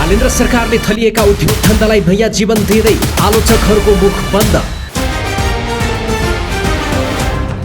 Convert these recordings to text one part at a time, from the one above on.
बालेन्द्र सरकारले थलिएका उद्योग धन्दालाई नयाँ जीवन दिँदै आलोचकहरूको मुख बन्द।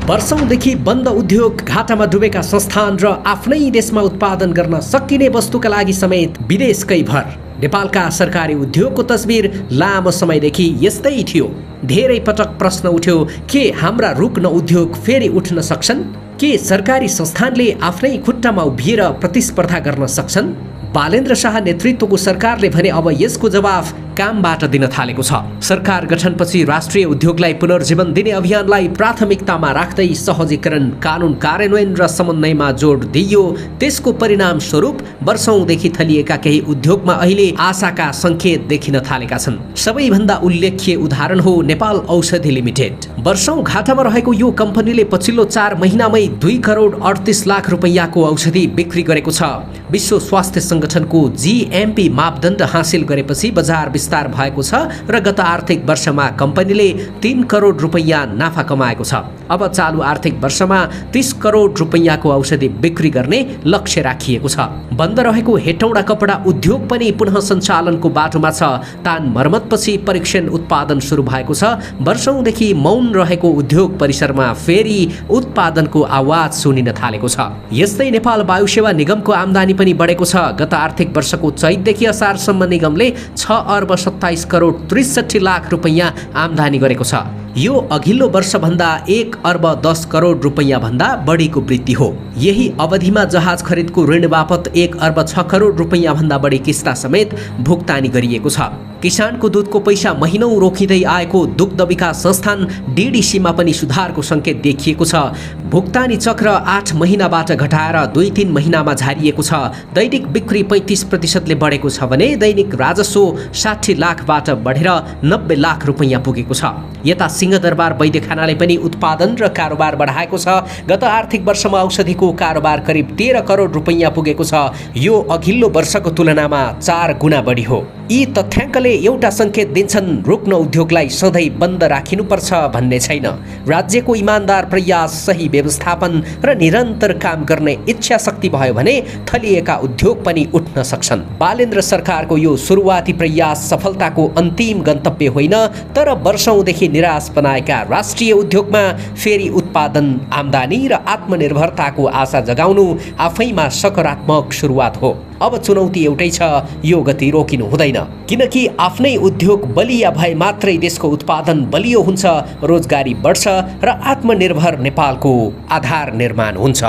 वर्षौंदेखि बन्द उद्योग, घाटामा डुबेका संस्थान र आफ्नै देशमा उत्पादन गर्न सकिने वस्तुका लागि समेत विदेशकै भर। नेपालका सरकारी उद्योगको तस्बिर लामो समयदेखि यस्तै थियो। धेरै पटक प्रश्न उठ्यो, के हाम्रा रुग्ण उद्योग फेरि उठ्न सक्छन्? के सरकारी संस्थानले आफ्नै खुट्टामा उभिएर प्रतिस्पर्धा गर्न सक्छन्? बालेन्द्र शाह नेतृत्वको सरकारले भने अब यसको जवाफ कामबाट दिन थालेको छ। सरकार गठनपछि राष्ट्रिय उद्योगलाई पुनर्जीवन दिने अभियानलाई प्राथमिकतामा राख्दै सहजीकरण, कानुन कार्यान्वयन र समन्वयमा जोड दिइयो। त्यसको परिणाम स्वरूप वर्षौंदेखि थलिएका केही उद्योगमा अहिले आशाका सङ्केत देखिन थालेका छन्। सबैभन्दा उल्लेख्य उदाहरण हो नेपाल औषधि लिमिटेड। वर्षौं घाटामा रहेको यो कम्पनीले पछिल्लो 4 महिनामै 2 करोड 38 लाख रुपैयाँको औषधि बिक्री गरेको छ। विश्व स्वास्थ्य संगठनको GMP मापदण्ड हासिल गरेपछि बजार विस्तार भएको छ र गत आर्थिक वर्षमा कम्पनीले 3 करोड रुपैयाँ नाफा कमाएको छ। अब चालु आर्थिक वर्षमा 30 करोड रुपैयाँको औषधि बिक्री गर्ने लक्ष्य राखिएको छ। बन्द रहेको हेटौँडा कपडा उद्योग पनि पुनः सञ्चालनको बाटोमा छ। तान मर्मतपछि परीक्षण उत्पादन सुरु भएको छ। वर्षौंदेखि मौन रहेको उद्योग परिसरमा फेरि उत्पादनको आवाज सुनिन थालेको छ। यस्तै नेपाल वायु सेवा निगमको आम्दानी पनि बढेको छ। गत आर्थिक वर्षको चैतदेखि असारसम्म निगमले 6 अर्ब 27 करोड 63 लाख रुपैयाँ आम्दानी गरेको छ। यो अघिल्लो वर्षभन्दा 1 अर्ब 10 करोड रुपैयाँ भन्दा बढीको वृद्धि हो। यही अवधिमा जहाज खरिदको ऋण बापत 1 अर्ब 6 करोड रुपैयाँ भन्दा बढी किस्ता समेत भुक्तानी गरिएको छ। किसानको दुधको पैसा महिनौं रोकिँदै आएको दुग्ध विकास संस्थान DDCमा पनि सुधारको सङ्केत देखिएको छ। भुक्तानी चक्र 8 महिनाबाट घटाएर 2-3 महिनामा झारिएको छ। दैनिक बिक्री 35% बढेको छ भने दैनिक राजस्व 60 लाखबाट बढेर 90 लाख रुपैयाँ पुगेको छ। यता सिंहदरबार वैद्यखानाले पनि उत्पादन र कारोबार बढाएको छ। गत आर्थिक वर्षमा औषधिको कारोबार करिब 13 करोड रुपैयाँ पुगेको छ। यो अघिल्लो वर्षको तुलनामा 4 गुणा बढी हो। यी तथ्याङ्कले एउटा सङ्केत दिन्छन्, रुग्ण उद्योगलाई सधैँ बन्द राखिनुपर्छ भन्ने छैन। राज्यको इमान्दार प्रयास, सही व्यवस्थापन र निरन्तर काम गर्ने इच्छा शक्ति भयो भने थलिएका उद्योग पनि उठ्न सक्छन्। बालेन्द्र सरकारको यो सुरुवाती प्रयास सफलताको अन्तिम गन्तव्य होइन, तर वर्षौंदेखि निराश बनाएका राष्ट्रिय उद्योगमा फेरि उत्पादन, आम्दानी र आत्मनिर्भरताको आशा जगाउनु आफैमा सकारात्मक सुरुवात हो। अब चुनौती एउटै छ, यो गति रोकिनु हुँदैन, किनकि आफ्नै उद्योग बलिया भए मात्रै देशको उत्पादन बलियो हुन्छ, रोजगारी बढ्छ र आत्मनिर्भर नेपालको आधार निर्माण हुन्छ।